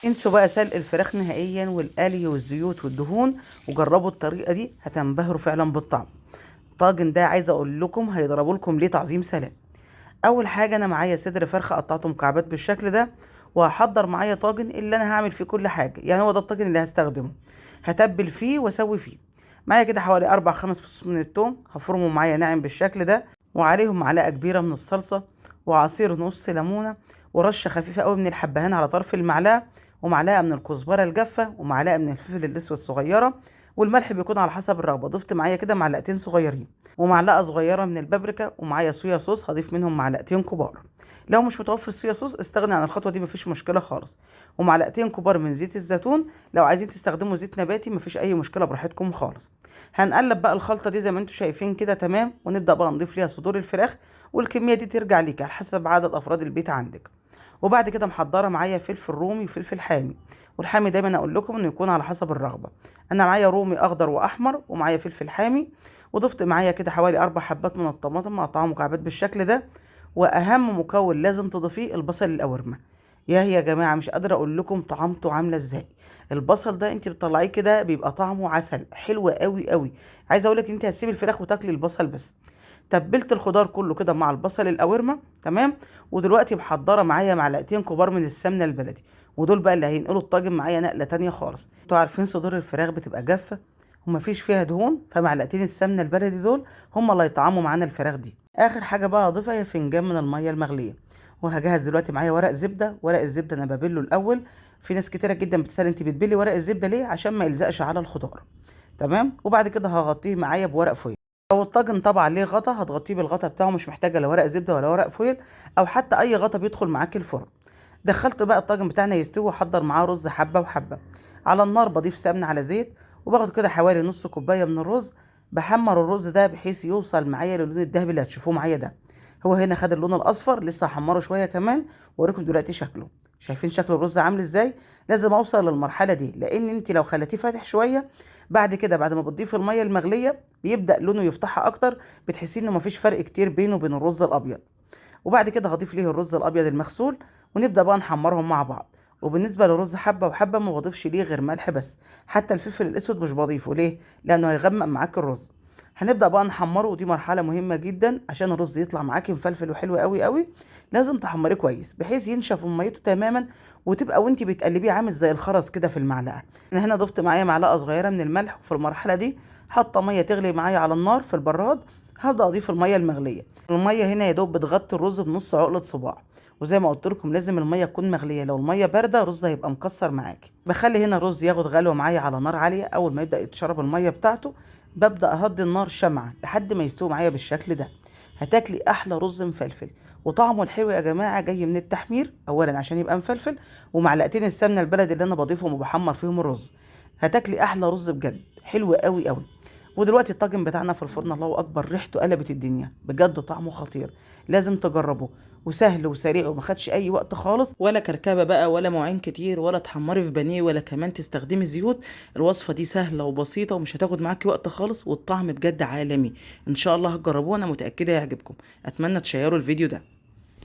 انسوا بقى سلق الفراخ نهائيا والقلي والزيوت والدهون، وجربوا الطريقة دي هتنبهروا فعلا بالطعم. الطاجن ده عايزه اقول لكم هيضربوا لكم ليه تعظيم سلام. اول حاجة انا معايا صدر فرخة قطعته مكعبات بالشكل ده، وهحضر معايا طاجن اللي انا هعمل فيه كل حاجة، يعني هو ده الطاجن اللي هستخدمه، هتبل فيه واسوي فيه. معايا كده حوالي 4-5 فصوص من التوم هفرمه معايا ناعم بالشكل ده، وعليهم معلقه كبيرة من الصلصه وعصير نص ليمونه ورشه خفيفة قوي من الحبهان على طرف المعلقة، ومعلقة من الكزبره الجافه، ومعلقة من الفلفل الاسود الصغيرة، والملح بيكون على حسب الرغبة. ضفت معايا كده معلقتين صغيرين، ومعلقة صغيرة من البابريكا، ومعايا صويا صوص هضيف منهم معلقتين كبار. لو مش متوفر صويا صوص استغني عن الخطوة دي، مفيش مشكلة خالص. ومعلقتين كبار من زيت الزيتون، لو عايزين تستخدموا زيت نباتي مفيش اي مشكلة، براحتكم خالص. هنقلب بقى الخلطة دي زي ما انتم شايفين كده، تمام. ونبدا بقى نضيف ليها صدور الفراخ، والكميه دي ترجع ليك على حسب عدد افراد البيت عندك. وبعد كده محضرة معايا فلفل رومي وفلفل حامي، والحامي دايما اقول لكم انه يكون على حسب الرغبة. انا معايا رومي اخضر واحمر، ومعايا فلفل حامي، وضفت معايا كده حوالي 4 حبات من الطماطم مقطعه مكعبات بالشكل ده. واهم مكون لازم تضيفيه البصل القورمه. يا جماعة مش قادرة اقول لكم طعمته عامله ازاي. البصل ده انت بتطلعيه كده بيبقى طعمه عسل، حلو قوي قوي. عايزه اقول لك انت هتسيبي الفراخ وتاكلي البصل بس. تبلت الخضار كله كده مع البصل القورمه، تمام. ودلوقتي محضرة معايا معلقتين كبار من السمنة البلدي، ودول بقى اللي هينقلوا الطاجن معايا نقله تانية خالص. انتوا عارفين صدور الفراخ بتبقى جافة ومفيش فيها دهون، فمعلقتين السمنة البلدي دول هم اللي هيطعموا معانا الفراخ دي. اخر حاجة بقى هضيفها هي فنجان من المية المغليه. وهجهز دلوقتي معايا ورق زبدة. ورق الزبدة انا ببله الاول، في ناس كتيرة جدا بتسال انت بتبلي ورق الزبدة ليه؟ عشان ما يلزقش على الخضار، تمام. وبعد كده هغطيه معايا بورق فويل. لو الطاجن طبعا ليه غطا هتغطيه بالغطا بتاعه، مش محتاجه لا ورق زبدة ولا ورق فويل او حتى اي غطا بيدخل معاك الفرن. دخلت بقى الطاجن بتاعنا يستوي، واحضر معاه رز حبه وحبه. على النار بضيف سمنه على زيت، وباخد كده حوالي نص كوباية من الرز. بحمر الرز ده بحيث يوصل معايا للون الذهبي اللي هتشوفوه معايا ده. هو هنا خد اللون الاصفر، لسه هحمره شوية كمان واوريكم دلوقتي شكله. شايفين شكل الرز عامل ازاي؟ لازم اوصل للمرحلة دي، لان انت لو خليتيه فاتح شوية بعد كده بعد ما بتضيف المية المغليه بيبدا لونه يفتحها اكتر، بتحسي انه مفيش فرق كتير بينه وبين الرز الابيض. وبعد كده هضيف ليه الرز الابيض المغسول، ونبدا بقى نحمرهم مع بعض. وبالنسبة للرز حبه وحبه ما بضيفش ليه غير ملح بس، حتى الفلفل الاسود مش بضيفه. ليه؟ لانه هيغمق معاك الرز. هنبدا بقى نحمره، ودي مرحلة مهمة جدا عشان الرز يطلع معاكي مفلفل وحلو قوي قوي. لازم تحمريه كويس بحيث ينشف من ميته تماما، وتبقى وانت بتقلبيه عامل زي الخرز كده في المعلقة. انا هنا ضفت معايا معلقه صغيرة من الملح، وفي المرحلة دي حاطه مية تغلي معايا على النار في البراد. هبدا اضيف المية المغليه. المية هنا يا دوب بتغطي الرز بنص عقله صباع، وزي ما قلت لكم لازم المية تكون مغليه، لو المية باردة الرز هيبقى مكسر معاكي. بخلي هنا الرز ياخد غلوه معايا على نار عالية. اول ما يبدا يتشرب المية بتاعته ببدا اهدي النار شمعة لحد ما يستوي معايا بالشكل ده. هتاكلي احلى رز مفلفل، وطعمه الحلو يا جماعة جاي من التحمير اولا عشان يبقى مفلفل، ومعلقتين السمنة البلدي اللي انا بضيفهم وبحمر فيهم الرز. هتاكلي احلى رز بجد، حلو قوي قوي. ودلوقتي الطاجن بتاعنا في الفرن، الله اكبر، ريحته قلبت الدنيا بجد، طعمه خطير، لازم تجربه، وسهل وسريع وما خدش اي وقت خالص، ولا كركبه بقى ولا مواعين كتير ولا تحمري في بانيه ولا كمان تستخدمي زيوت. الوصفة دي سهلة وبسيطة ومش هتاخد معاكي وقت خالص، والطعم بجد عالمي. ان شاء الله هتجربوه، انا متاكدة هيعجبكم. اتمنى تشيروا الفيديو ده.